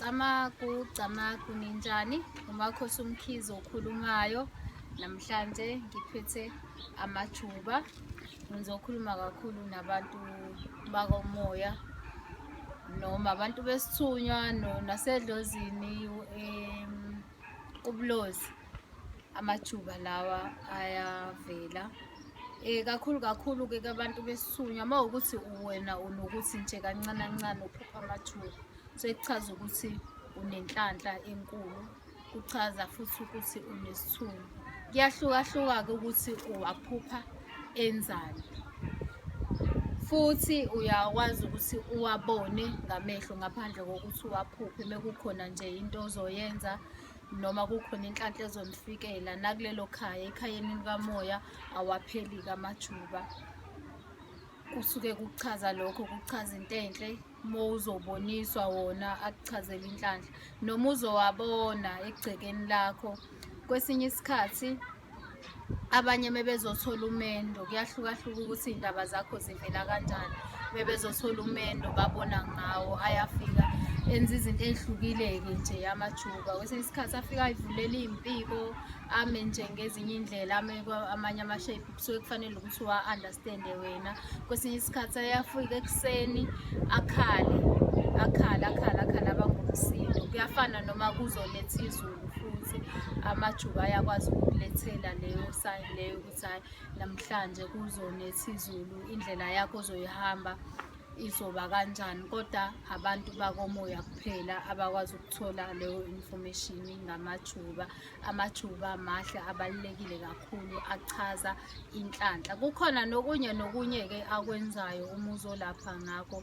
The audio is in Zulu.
Camagu, camagu ninjani? Umakhosi uMkhize okhulumayo. Namhlanje ngiphethe amajuba. Ngizokhuluma kakhulu nabantu bakomoya noma abantu besithunywa nasedlozini ubulozi. Amajuba lawa ayavela kakhulu kakhulu-ke kabantu besithunywa uma wukuthi wena unokuthi nje kancane kancane uphupha amajuba. Sekuchaza ukuthi unenhlanhla enkulu, kuchaza futhi ukuthi unesithunywa. Kuyahlukahluka-ke ukuthi uwaphupha enzani, futhi uyakwazi ukuthi uwabone ngamehlo ngaphandle kokuthi uwaphuphe. Mekukhona nje into ozoyenza noma kukhona inhlanhla ezonifikela nakulelo khaya, ekhayeni likamoya awapheli-ke amajuba. Kusuke kuchaza lokho, kuchaza into enhle. Uma uzoboniswa wona akuchazele inhlanhla noma uzowabona egcekeni lakho. Kwesinye isikhathi abanye mebezothola umendo, kuyahlukahluka ukuthi iy'ndaba zakho zivela kanjani. Mebezothola umendo babona ngawo, ayafika enza izinto ey'hlukile-ke nje amajuba. Kwesinye isikhathi afike ayivulele iy'mpiko, ame nje ngezinye iy'ndlela, ame amanye ama-shape kusuke kufanele ukuthi uwa-understand-e wena. Kwesinye isikhathi ayafika ekuseni akhale, akhale, akhale, akhale abange umsindo. Kuyafana noma kuzoletha izulu futhi amajuba ayakwazi ukukulethela leyo sign leyo ukuthi hhayi namhlanje kuzonetha izulu, indlela yakho ozoyihamba izoba kanjani. Kodwa abantu bakomoya kuphela abakwazi ukuthola leyo information ngamajuba. Amajuba mahle, abalulekile kakhulu, achaza inhlanhla. Kukhona nokunye nokunye-ke akwenzayo uma uzolapha ngakho.